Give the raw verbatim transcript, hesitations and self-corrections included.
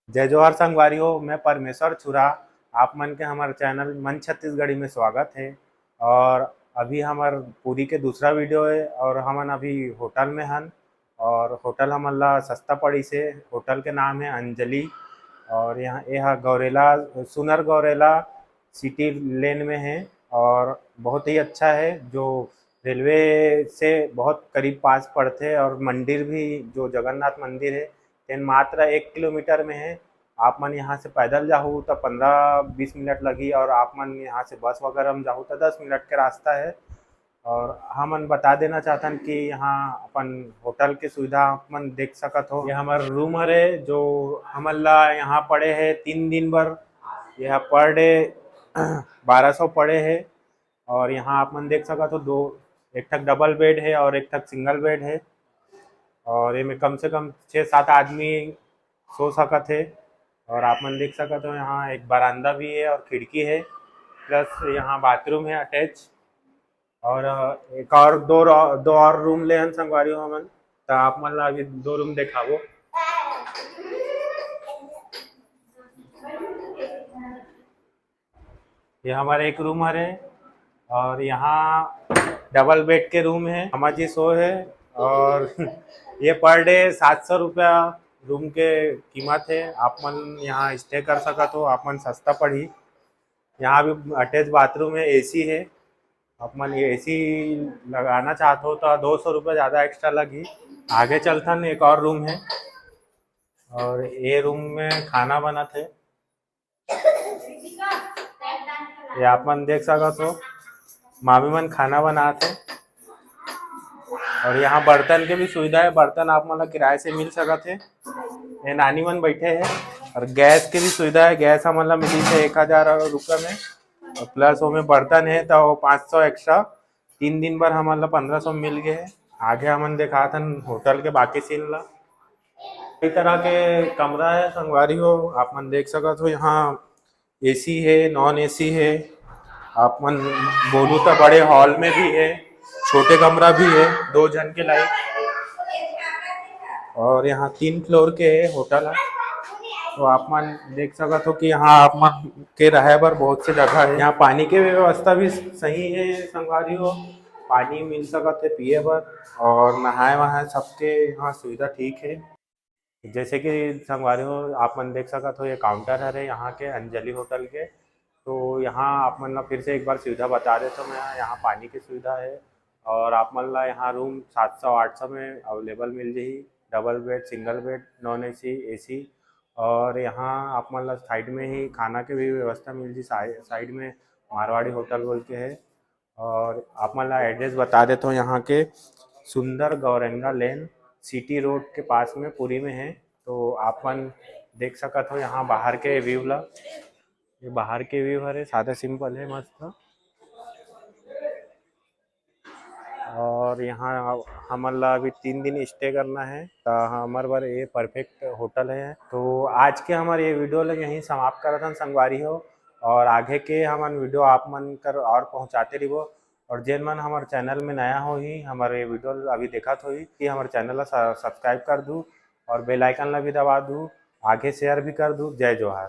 जय जोहार संगवारी हो, मैं परमेश्वर छुरा, आप मन के हमर चैनल मन छत्तीसगढ़ी में स्वागत है। और अभी हमर पूरी के दूसरा वीडियो है और हमन अभी होटल में हन और होटल हमन ला सस्ता पड़ी से। होटल के नाम है अंजलि और यहाँ, यह गौरेला, सुनर गौरेला सिटी लेन में है और बहुत ही अच्छा है, जो रेलवे से बहुत करीब पास पड़थे और मंदिर भी, जो जगन्नाथ मंदिर है, तेन मात्र एक किलोमीटर में है। आप मन यहाँ से पैदल जाहू तो पंद्रह बीस मिनट लगही और आप मन यहाँ से बस वगैरह में जाहू तो दस मिनट के रास्ता है। और हमन बता देना चाहथन कि यहाँ अपन होटल के सुविधा आप मन देख सकत हो। ये हमर रूम हरे, जो हमन ला यहाँ पड़े है तीन दिन बर। यह पर डे बारह सौ पड़े है। और यहाँ आप मन देख सकत हो, दो, एक ठक डबल बेड है और एक ठक सिंगल बेड है। और एमे कम से कम छः सात आदमी सो सकत है। और आप मन देख सकत हो, यहाँ एक बरामदा भी है और खिड़की है, प्लस यहाँ बाथरूम है अटैच। और अ, एक और दो रो-, दो और रूम ले हन संगवारी हो हमन, तो आप मन ला अभी दो रूम देखाबो। ये हमारा एक रूम हरे और यहाँ डबल बेड के रूम है, अम्मा जी सो है। और ये पर डे सात सौ रुपया रूम के कीमत है। आप मन यहाँ स्टे कर सकत हो, आप मन सस्ता पड़ी। यहाँ भी अटैच बाथरूम है, एसी है। आप मन ये एसी लगाना चाहत हो तो दो सौ रुपया ज़्यादा एक्स्ट्रा लगही। आगे चलथन, एक और रूम है और ये रूम में खाना बनत है। ये आप मन देख सकत हो, मामी मन खाना बनात है। और यहाँ बर्तन के भी सुविधा है, बर्तन आप मन ला किराए से मिल सकत है। ये नानी मन बैठे है और गैस के भी सुविधा है। गैस हमन ला मिली थे एक हजार रुपया में और प्लस ओमे बर्तन है तो पाँच सौ एक्स्ट्रा। तीन दिन बर हमन ला पंद्रह सौ मिल गए है। आगे हमन दिखाथन होटल के बाकी सीन ला। कई तरह के कमरा है संगवारी हो, आप मन देख सकत हो। यहाँ एसी है, नॉन एसी है। आप मन बोलू तो बड़े हॉल में भी है, छोटे कमरा भी है, दो जन के लायक। और यहाँ तीन फ्लोर के है होटल है, तो आप मन देख सकत हो कि यहाँ आप मन के रहे बर बहुत से जगह है। यहाँ पानी के व्यवस्था भी सही है संगवारी हो, पानी मिल सकत है पिए बर और नहाए वहाए सबके यहाँ सुविधा ठीक है। जैसे कि संगवारी हो, आप मन देख सकत हो, ये काउंटर हरे यहाँ के अंजलि होटल के। तो यहाँ आप मन ला फिर से एक बार सुविधा बता देथों मैं, यहाँ पानी की सुविधा है और आप मन ला यहाँ रूम सात सौ आठ सौ में अवेलेबल मिल जाही, double bed, single bed, non AC, AC. और यहाँ आप मन ला साइड में ही खाना के भी व्यवस्था मिल जी, साइ-, साइड में मारवाड़ी होटल बोल के है। और आप मन ला एड्रेस बता देथों यहाँ के, सुंदर गौरेंगा लेन, सिटी रोड के पास में, पुरी में है। तो आप मन देख सकत हो यहाँ बाहर के व्यू ला, ये बाहर के व्यू हरे, सादा सिंपल है, मस्त। और यहाँ हमन ला अभी तीन दिन स्टे करना है, तो हमर बर ये परफेक्ट होटल है। तो आज के हमर ये वीडियो ला यहीं समाप्त करत हन संगवारी हो, और आगे के हमन वीडियो आप मन कर और पहुँचाते रहिबो। और जेन मन हमर चैनल में नया होही, हमर ये वीडियो ला अभी देखत होही, कि हमर चैनल ला स-, सब्सक्राइब कर दू और बेल आइकन ला भी दबा दू, आगे शेयर भी कर दू। जय जोहार।